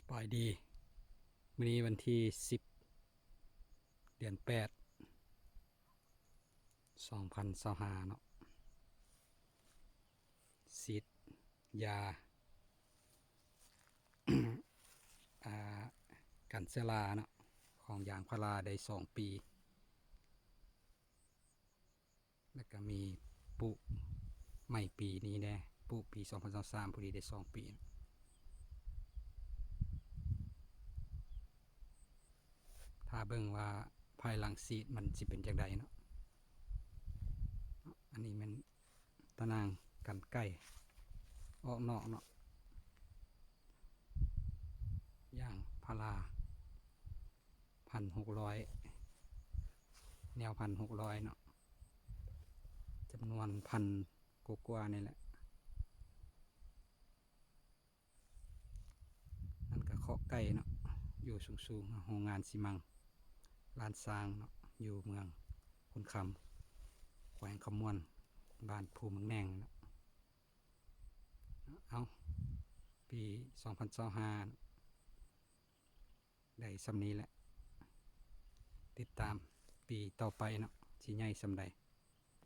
ສະບາຍດີ ມື້ນີ້ວັນທີສິບ ເດືອນແປດ ສອງພັນຊາວຫ້າເນາະ ສີດຢາ ອ່າ ກັນເຊື້ອລາເນາະ ຂອງຢາງພາລາໄດ້ສອງປີ ແລ້ວກະມີປູກໃໝ່ປີນີ້ແດ່ ປູກປີສອງພັນຊາວສາມ ພໍດີໄດ້ສອງປີ. ຖ້າເບິ່ງວ່າພາຍຫຼັງສີດມັນຊິເປັນຈັ່ງໃດເນາະ. ອັນນີ້ແມ່ນຕາໜ່າງກັນໄກ່ອອກນອກເນາະ ຢາງພາລາ ພັນຫົກຮ້ອຍ ແນວພັນຫົກຮ້ອຍເນາະ ຈຳນວນພັນກວ່າໆນີ້ແຫຼະ. ນັ້ນກະຄອກໄກ່ເນາະ ຢູ່ສູງໆ ໂຮງງານຊີມັງລ້ານຊ້າງເນາະ ຢູ່ເມືອງໂພນຄຳ ແຂວງຄຳມ່ວນ ບ້ານພູໝາກແໜ່ງເນາະ. ເອົາ ປີສອງພັນຊາວຫ້າ ໄດ້ສ່ຳນີ້ແຫຼະ ຕິດຕາມປີຕໍ່ໄປເນາະ ຊິໃຫຍ່ສ່ຳໃດ.